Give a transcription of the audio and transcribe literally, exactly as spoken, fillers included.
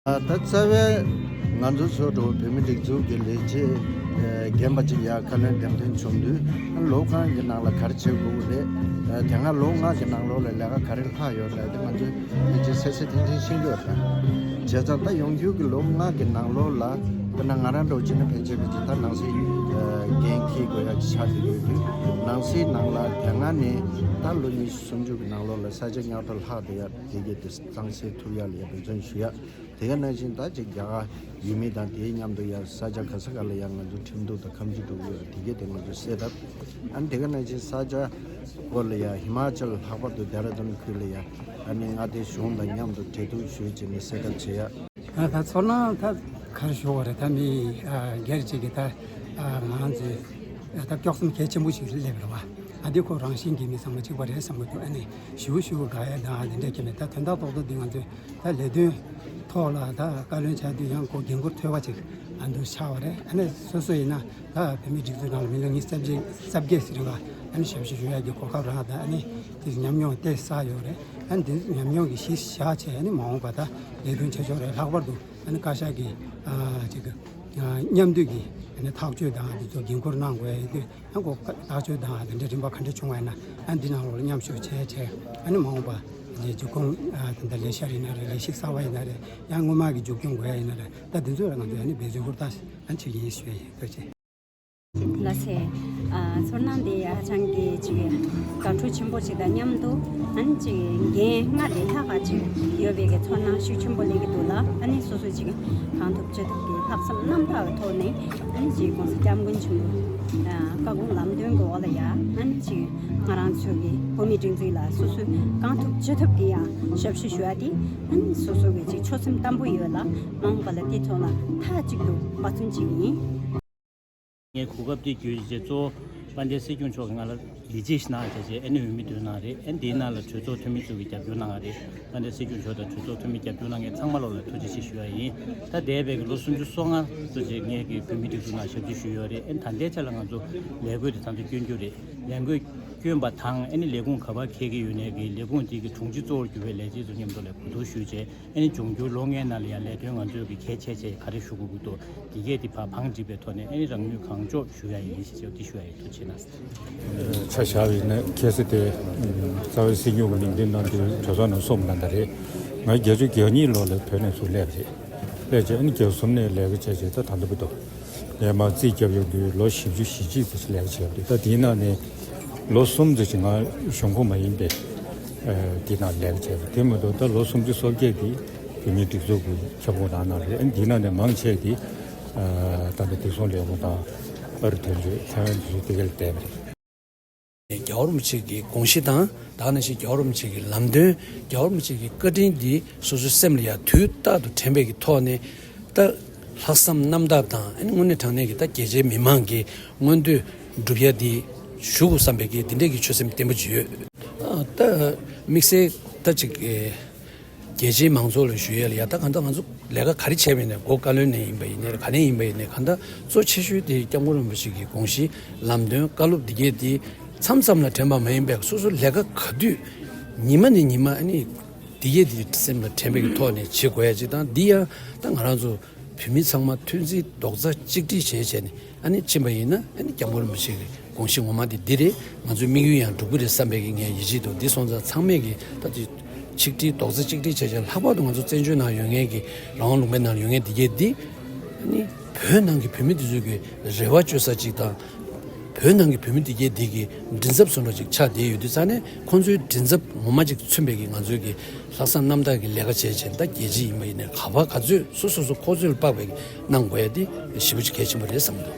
ད་རྩ་བའི་ང་ཚོ་ཚོ་འགྲོ་བོད་མི་སྒྲིག་འཛུགས་ཀྱི་ལས་བྱེད་རྒན་པ་ཅིག་ཡར་ཁ་ལན་འགྲེམས་སྟོན་བྱུང་དུས། ལོ་གང་གི་ནང་ལ་ག་རེ་བྱེད་དགོས་ཀྱི་རེད། དེ་སྔ་ལོ་ལྔ་གི་ནང་ལོགས་ལ་ལས་ཀ་ག་རེ་ལྷག་ཡོད་རེད། དེ་ང་ཚོས་ཕལ་ཆེར་གསལ་གསལ་ཐིང་ཐིང་ཤེས་ཀྱི་ཡོད་རེད། བྱས་ཙང་ད་ཡོང་རྒྱུ་གི་ལོ་ལྔ་གི་ནང་ལོགས་ལ། དཔེར་ན་ང་རང་འདྲ་བོ་བྱས་ན་ཕལ་ཆེར་ཕལ་ཆེར་ད་ནང་སྲིད་འགན་འཁྱེར་དགོས་ཡ་ཆགས་ཀྱི་ཡོད་དུས། ནང་སྲིད་ནང་ལ་དེ་སྔ་ནས་ད་ལོ་ཉི་ཤུ་སུམ་ཅུ་གི་ནང་ལོགས་ལ་ས་ཆ་ཉག་ཕྲ་ལྷག་བསྡད་ཡ་དེ་གས་དེ་གཙང་སེལ་ཐུབ་ཡ་ལ་ཡ་འབད་བརྩོན་ཞུ་ཡ། དེ་ག་ནང་བཞིན་ད་ཅིག་རྒྱ་གར་ཡུལ་མི་དང་དེའི་མཉམ་དུ་ཡ་ས་ཆ་ག་ས་ག་ལ་ཡ་ང་ཚོ་ཁྲིམས་གཏུག་དང་ཁ་མཆུ་འགྲོ་གི་ཡོད་རེད། དེ་གས་དེ་ང་ཚོ་སེལ་ཐབས། ཨ་ནི་དེ་ག་ནང་བཞིན་ས་ཆ་སྐོར་ལ་ཡ་ཧི་མ་ཅལ་ལྷག་པར་དུ་ལྡེ་ར་ལྡུན་ཁུལ་ལ་ཡ་ཨ་ནི་མངའ་སྡེ་གཞུང་དང་མཉམ་དུ་གྲོས་བསྡུར་ཞུས་བྱས་ནས་སེལ་ཐབས་བྱེད་ཡ། ད་ད་ཚོར་སྣང་ད་ག་རེ་ཞུ་བ་རེད། ད་མི་ཨ་སྒེར་གཅིག་གིས་ད་ཨ་ང་རང་ཚོའི་ཨ་ད་དཀྱོག་གཏམ་གལ་ཆེན་པོ་ཞིག་སླེབས་རེད་བ། ཨ་འདི་ཁོ་རང་བཞིན་གྱིས་མི་ཚང་མ་གཅིག་པ་རེད་བསམ་གྱི་འདུག་ཨ་ནི་ཞུ་ཞུ་དགའ་ཡ་དང་ཨ་འདི་འདྲ་གི་མེད། ད་དོན་དག་རྡོག་རྡོག་འདི་ང་ཚོས་ད་ལས་དོན་ཐོག་ལ་ད་བཀའ་བློན་ཆགས་དུས་ཡང་ཁོ་འགན་ཁུར་མཐོ་བ་ཅིག་ཨ་འདུག་ཆགས་པ་རེད། ཨ་ནི་སོ་སོ་ཡིན་ན་ད་བོད་མིའི་སྒྲིག་འཛུགས་ནང་ལ་མི་ལོ་ཉི་ཤུ་རྩ་བརྒྱད་རྩ་བརྒྱད་ཟེར་བ་ཨ་ནི་ཞབས་ཞུ་ཞུ་ཡ་གི་གོ་སྐབས་རག་ད་ཨ་ནི་དེ་ཉམས་མྱོང་ཏོག་ཙམ་བསགས་ཡོད་རེད། ཨ་ནི་དེ་ཉམས་མྱོང་གི་གཞི་བཞག་བྱས་ཨ་ནི་མ་འོངས་པ་ད་ལས་དོན་བྱེད་ཕྱོགས་རེད། ལྷག་པར་དུ་ཨ་ནི་བཀའ་ཤག་གི་ཨ་ཅིག་ཨ་མཉམ་འདུས་ཀྱི་ཨ་ནི་ཐག་གཅོད་དང་དེ་ཚོ་འགན་ཁུར་གནང་དགོས་ཡ་ཡིན་དུས། ཨ་ཁོ་ཐག་གཅོད་དང་དེ་འདྲའི་རིམ་པ་ག་འདྲ་བྱུང་བ་ཡིན་ན་ཨ་འདི་ནང་ལོགས་ལ་མཉམ་ཞུགས་བྱས་བྱས་ཨ་ནི་མ་འོངས་པ་ལས་མཇུག་སྐྱོང་ཨ་དེ་འདྲ་ལས་བཤེར་ཡིན་ན་རེད། ལས་གཞི་གསར་པ་ཡིན་ན་རེད། ཡང་སྔོན་མ་གི་མཇུག་སྐྱོང་དགོས་ཡ་ཡིན་ན་རེད། ད་འདི་ཚོ་ལ་ང་ཚོས་ཨ་ནི་འབད་བརྩོན་ཧུར་ཐག་ཨ་བྱེད་ཀྱི་ཡིན་ཞུ་ཡ་ཡིན། ཐུགས་རྗེ་ཆེ། ལགས་སེ། ཨ་ཚོར་སྣང་དེ་ཧ་ཅང་གི་ཅིག་དགའ་སྤྲོ་ཆེན་པོ་ཅིག་དང་མཉམ་དུ་ཨ་ནི་ཅིག་འགན་སྔར་ལས་ལྷག་པ་ཅིག་ཡོད་པའི་གི་ཚོར་སྣང་ཤུགས་ཆེན་པོ་སླེབས་ཀྱི་འདུག་ལ། ཨ་ནི་སོ་སོ་ཅིག་གང་ཐུབ་ཅི་ཐུབ་ཀྱི་ལྷག་བསམ་རྣམ་དག་གི་ཐོག་ནས་ཨ་ནི་ཅིག་༸གོང་ས་༸སྐྱབས་མགོན་ཆེན་པོའི་ཨ་བཀའ་དགོངས་ལམ་སྟོན་གྱི་འོག་ལ་ཡ་ཨ་ནི་ཅིག་ང་རང་ཚོ་གི་བོད་མིའི་སྒྲིག་འཛུགས་ལ་སོ་སོ་གང་ཐུབ་ཅི་ཐུབ་ཀྱི་ཡང་ཞབས་ཞུ་ཞུ་ཡ་དེ་ཨ་ནི་སོ་སོ་གི་ཅིག་ཆོད་སེམས་དམ་པོ་ཡོད་ལ། མ་འོངས་པ་ལ་དེ་ཐོག་ལ་མཐའ་གཅིག་ཏུ་འབད་བརྩོན་བྱེད་ཀྱི་ཡིན། ངས་གོ་སྐབས་འདི་བརྒྱུད་བྱས་གཙོ་བོ་དཔལ་ལྡན་སྲིད་སྐྱོང་མཆོག་གིས་ང་ལ་ལས་བྱེད་ཞིག་གནང་བྱས་བྱས་ཨ་ནི་འོས་མི་བཏོན་གནང་རེད། ཨ་ནི་དེའི་ནང་ལ་གྲོས་ཚོགས་འཐུས་མི་ཚོ་གིས་རྒྱབ་སྐྱོར་གནང་བ་རེད། དཔལ་ལྡན་སྲིད་སྐྱོང་མཆོག་དང་གྲོས་ཚོགས་འཐུས་མི་རྒྱབ་སྐྱོར་གནང་མཁན་ཚང་མ་ལོག་ལ་ཐུགས་རྗེ་ཆེ་ཞུ་ཡ་ཡིན། ད་འདས་པའི་གི་ལོ་སུམ་ཅུ་སོ་ལྔ་ཙམ་ཅིག་ངས་གི་བོད་མི་སྒྲིག་འཛུགས་ནང་ཞབས་ཕྱི་ཞུས་ཡོད་རེད། ཨ་ནི་ད་ལྟའི་ཆ་ལ་ང་ཚོ་ལས་བགོས་དེ་ད་ལྟ་སྐྱོན་རྒྱུ་རེད། ལས་བགོས་སྐྱོན་པ་དང་ཨ་ནི་ལས་ཁུངས་ག་པར་འཁེལ་གི་ཡོད་ནའི་གི་ལས་ཁུངས་དེ་གི་དྲུང་ཆེ་གཙོ་བོར་གྱུར་པའི་ལས་བྱེད་ཚོ་མཉམ་དུ་ལ་གོ་བསྡུར་ཞུས་བྱས། ཨ་ནི་འབྱུང་འགྱུར་ལོ་ལྔའི་ནང་ལ་ཡང་ལས་དོན་ང་ཚོས་ཀྱི་གལ་ཆེ་ཆེ་ག་རེ་ཞུ་དགོས་ཀྱི་འདུག་འདི་གས་འདི་ཕར་བང་སྒྲིག་པའི་ཐོག་ནས་ཨ་ནི་རང་ནུས་གང་ལྕོགས་ཞུ་ཡ་ཡིན་ཞེས་བྱས་འདི་ཞུ་ཡ་ཡིན། ཐུགས་རྗེ་ཆེ་གནང་། ཆ་བཞག་པ་ཡིན་ན་ཁ་སང་དེ་རྩ་བའི་སྲིད་སྐྱོང་གི་མིང་འདོན་གནང་དུས་གྲོས་ཚོགས་ནང་གསུངས་གནང་ད་རེད། ང་བརྒྱད་ཅུ་གྱ་གཉིས་ལོ་ལ་བོད་ནས་ཚུར་སླེབས་རེད། སླེབས་རྗེས་ཨ་ནི་གྱ་གསུམ་ནས་ལས་ཀ་བྱས་རྗེས་ད་ད་ལྟ་བར་དུ་ངས་མར་རྩིས་རྒྱབ་ཡོང་དུས་ལོ་བཞི་བཅུ་ཞེ་གཅིག་ཙམ་ཞིག་ལས་ཀ་བྱས་ཡོད་འདུག་ད་དེའི་ནང་ནས་ལོ་གསུམ་ཙམ་ཞིག་ང་གཞུང་ཁོངས་མ་ཡིན་པའི་ཨ་དེའི་ནང་ལས་ཀ་བྱས་པ་དེ་མ་གཏོགས་ད་ལོ་སུམ་ཅུ་སོ་བརྒྱད་འདི་བོད་མིའི་སྒྲིག་འཛུགས་ཀྱི་ཁྱབ་ཁོངས་ནང་ནང་རེད། ཨ་ནི་དེའི་ནང་ནས་མང་ཆེ་འདི་ཨ་ད་ལྟ་བདེ་སྲུང་ལས་ཁུངས་དང་ཨ་རི་དོན་གཅོད་ཐའེ་ཝན་དོན་གཅོད་དེ་ག་ལ་བསྡད་པ་རེད། རྒྱལ་བ་རིན་པོ་ཆེ་གི་དགོངས་གཞི་དང་ད་ག་ནང་བཞིན་རྒྱལ་བ་རིན་པོ་ཆེ་གི་ལམ་སྟོན། རྒྱལ་བ་རིན་པོ་ཆེ་གི་བཀའ་དྲིན་འདི་སོ་སོའི་སེམས་ལ་ཡང་དུས་རྟག་ཏུ་དྲན་པའི་གི་ཐོག་ནས་ད་ལྷག་བསམ་རྣམ་དག་དང་ཨ་ནི་དངོས་གནས་དྲང་གནས་ཀྱི་ད་རྒྱལ་སྤྱིའི་མི་མང་གི་མངོན་འདོད་སྒྲུབ་ཡ་འདི་ཞུ་དགོས་བསམ་པའི་གི་འདི་འདྲའི་གི་ཆོད་སེམས་བརྟན་པོ་ཅིག་ཡོད། ཨ་ད་དམིགས་བསལ་ད་ཅིག་ཨེ། རྒྱལ་སྤྱིའི་མང་ཚོགས་ལ་ཞུ་ཡས་ལ་ཡ་ད་གང་ལྟར་ང་ཚོ་ལས་ཀ་ག་རེ་བྱས་པ་ཡིན་ནའི་གོ་བཀའ་བློན་ནས་ཡིན་པ་ཡིན་ནའི་ག་ནས་ཡིན་པ་ཡིན་ནའི་གང་ལྟར་གཙོ་ཆེ་ཤོས་དེ་སྐྱབས་མགོན་རིན་པོ་ཆེ་གི་དགོངས་གཞི་ལམ་སྟོན་བཀའ་སློབ་འདི་གས་དེ་མཚམས་མཚམས་ལ་དྲན་པ་མ་ཡིན་པའི་སོ་སོ་ལས་ཀ་ག་དུས་ཉི་མ་ནས་ཉི་མ་ཨ་ནི་འདི་གས་དེ་སེམས་ལ་དྲན་པའི་གི་ཐོག་ནས་བྱེད་དགོས་ཡ་ཅིག་དང་འདི་ཡང་ད་ང་རང་ཚོ་བོད་མི་ཚང་མ་མཐུན་སྒྲིལ་རྡོག་རྩ་གཅིག་སྒྲིལ་བྱས་བྱས་ནས་ཨ་ནི་ཕྱིན་པ་ཡིན་ན་ཨ་ནི་སྐྱབས་མགོན་རིན་པོ་ཆེ་གི་དགོངས་གཞི་ངོ་མ་དེ་འདི་རེད། ང་ཚོའི་དམིགས་ཡུལ་ཡང་འགྲུབ་ཀྱི་རེད་བསམ་པའི་གི་ངས་ཡིད་ཆེས་འདུག་འདི་སོང་ཙང་ཚང་མས་གི་ད་དེ་ཆིག་སྒྲིལ་རྡོག་རྩ་གཅིག་སྒྲིལ་བྱས་བྱས་ལྷག་པར་དུ་ང་ཚོ་བཙན་བྱོལ་ནང་ཡོད་མཁན་གི་རང་དབང་ལུང་པའི་ནང་ཡོད་མཁན་འདི་གས་འདི་ཨ་ནི་བོད་ནང་གི་བོད་མི་འདི་ཚོའི་གི་རེ་བ་བཅོལ་ས་ཅིག་དང་། བོད་ནང་གི་བོད་མི་འདི་གས་འདི་གི་མགྲིན་ཚབ་བཟོ་འདྲ་ཅིག་ཆགས་བསྡད་ཡོད་དུས་ཙང་ནས་ཁོང་ཚོའི་མགྲིན་ཚབ་ངོ་མ་ཅིག་མཚོན་པའི་གི་ང་ཚོའི་གི་ལྷག་བསམ་རྣམ་དག་གི་ལས་ཀ་བྱས་བྱས་ད་རྒྱལ་སྤྱི་ཡིན་པ་ཡིན་ནའི་ག་པར་ག་ཚོད་སོ་སོ་སོ་ཁོ་ཚོས་དཔག་པའི་གནང་དགོས་ཡ་དེ་ཞེ་པོ་ཅིག་གལ་ཆེན་པོ་རེད་བསམ་གི་འདུག